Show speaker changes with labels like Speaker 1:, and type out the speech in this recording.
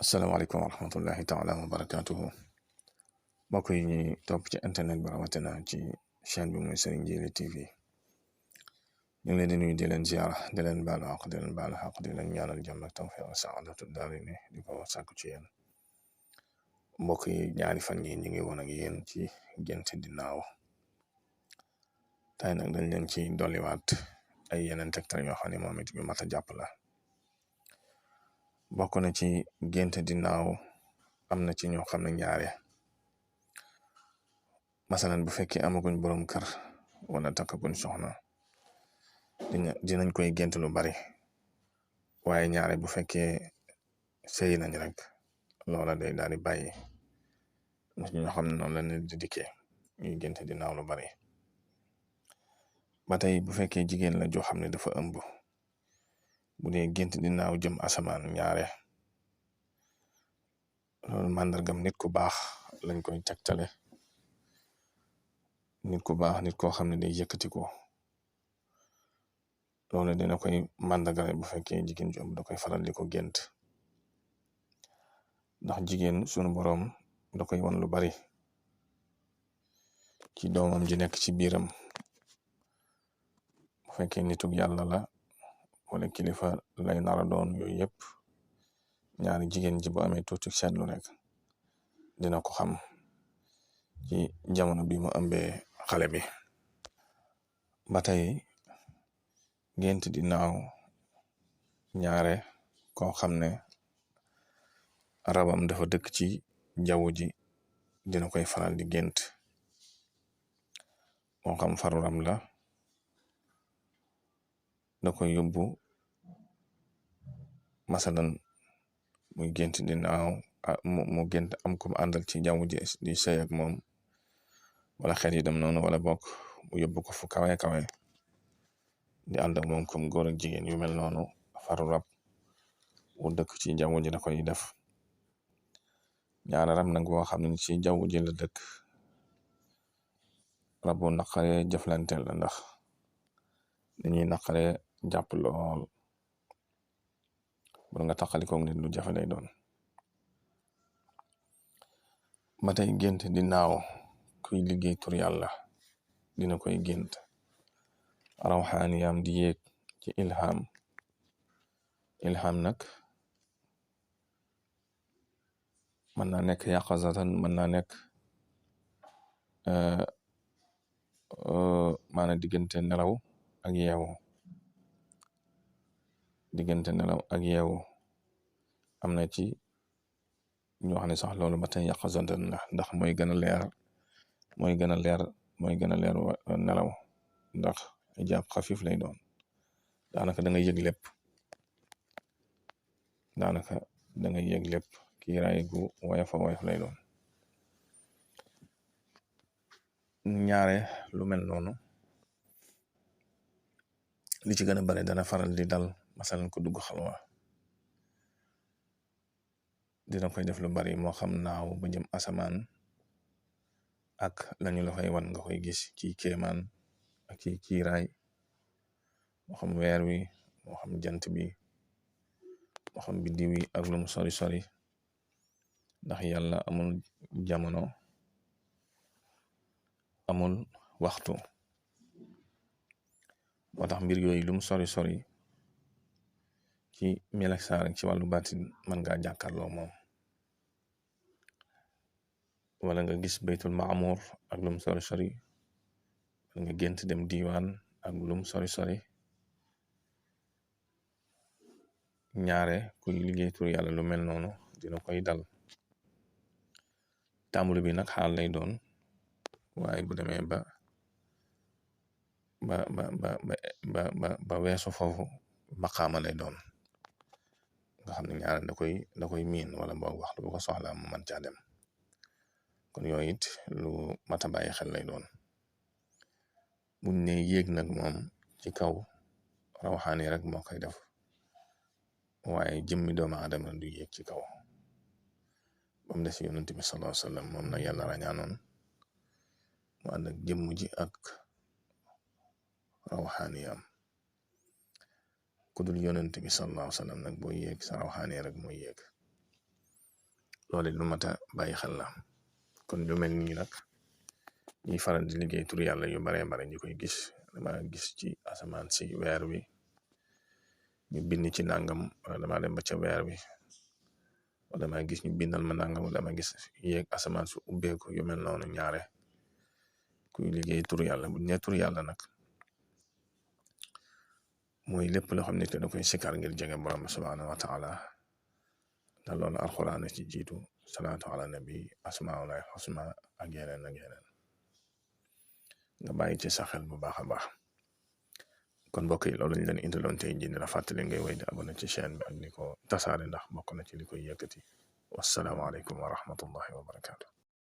Speaker 1: asalaamaaleykum wa rahmatullahi taala wa barakatuhu mbokk yi ñuy topp ci internet bi rawatina ci chaîne bi muy Serigne Djily TV ñu ngi leen di nuyu di leen ziara di leen baalu àq di leen baalu àq di leen ñaanal jàmm ak tawfiq ak saadatu daarayni di ko sàkku ci yéen mbokk yi ñaari fan yi ñu ngi woon ak yéen ci gént di naaw tey nag dañ leen ci dolliwaat ay yeneen tegtal yoo xam ne moom it yu mat a jàpp la bokk na ci gént di naaw am na ci ñoo xam ne ñaare masalan bu fekkee amaguñ borom kër wala takkaguñ soxna dinañ koy gént lu bari waaye ñaare bu fekkee sëy nañ rek loola day daal di bàyyi ñoo xam ne noonu la ne di dikkee ñuy gént di naaw lu bari ba tey bu fekkee jigéen la joo xam ne dafa ëmb bu dee gént di naaw jëm asamaan ñaare loolu màndargam nit ku baax lañ koy tegtale nit ku baax nit koo xam ne day yëkkati ko loolu dina koy màndargale bu fekkee jigéen ju ëmb da koy faral di ko gént ndax jigéen sunu boroom da koy won lu bari ci doomam ji nekk ci biiram bu fekkee nituk yàlla la wala kilifa lay nara doon yooyu yëpp ñaari jigéen ji bu amee tuuti seetlu rek dina ko xam ci jamono bi mu ëmbee xale bi ba tey gént di naaw ñaare koo xam ne rabam dafa dëkk ci jaww ji dina koy faral di gént moo xam faruram la da koy yóbbu masalan muy gént di naaw mu gént am ko mu àndal ci jaww ji di sëy ak moom wala xel yi dem noonu wala bokk mu yóbbu ko fu kawe kawe di ànd ak moom comme góor ak jigéen yu mel noonu faru rab wu dëkk ci jaww ji da koy def ñaara rab nag boo xam ne ci jaww ji la dëkk rab bu naqare jëflanteel la ndax dañuy naqare jàpp lool bu nga taqalikoog nit lu jafe lay doon ba tey gént di naaw kuy liggéey tur yàlla dina koy gént rawxaaniyam di yéeg ci ilham nag mën naa nekk yaqazatan mën naa nekk maanaam diggante nelaw ak yeewu am na ci ñoo xam ne sax loolu ba tey yaqazatan la ndax mooy gën a leer nelaw ndax jàpp xafif lay doon daanaka da nga yëg lépp kiiraay gu woyof lay doon ñaare lu mel noonu li ci gën a bare dana faral di dal masalan ko dugg xalwa dina koy def lu bari moo xam naaw ba jëm asamaan ak lañu la fay wan nga koy gis ci kéemaan ak ci kiiraay moo xam weer wi moo xam jant bi moo xam biddiw yi ak lu mu sori ndax yàlla amul jamono amul waxtu moo tax mbir yooyu lu mu sori ci melek saa rek ci wàllu baatin mën ngaa jàkkaarloo moom wala nga gis baytul maamur ak lu mu sori wala nga gént dem diiwaan ak lu mu sori ñaare kuy liggéey tur yàlla lu mel noonu dina koy dal tàmbali bi nag xaal lay doon waaye bu demee ba weesu foofu maqaama lay doon nga xam ne ñaare da koy miin wala boog waxtu bu ko soxlaa mu mën caa dem kon yooyu it lu mata bàyyi xel lay doon buñ ne yéeg nag moom ci kaw rawaxaani rek moo koy def waaye jëmmi doomu aadama du yéeg ci kaw ba mu des yonent bi sallallahu alayhi wasallam moom nag yàlla rañaanoon mu ànd ak jëmm ji ak rawxaaniyam ku dul yonent bi sallallahu alayhi wasallam nag boo yéeg sa rawxaani rek mooy yéeg loolu lu mat a bàyyi xel la. kon lu mel nii nag ñuy faral di liggéey tur yàlla yu baree bare ñu koy gis dama gis ci asamaan si weer wi ñu bind ci nangam wala dama dem ba ca weer wi wala dama gis ñu bindal ma nangam wala dama gis yéeg asamaan su ubbeeku yu mel noonu ñaare kuy liggéey tur yàlla bu ne tur yàlla nag mooy lépp loo xam ne te da koy sikar ngir jege borom subhanahu wa taala ndax loolu alxuraan ci jiitu salaatu ala nabi asmaulahi xusna ak yeneen nga bàyyi ci sa xel bu baax a baax. kon mbokk yi loolu lañ leen indiloon tey jii la fàttali ngay wéy di abonné ci chaîne bi ak di ko tasaare ndax bokk na ci li koy yëkkati. wassalaamu aleykum wa rahmatullahi wa barakaatu.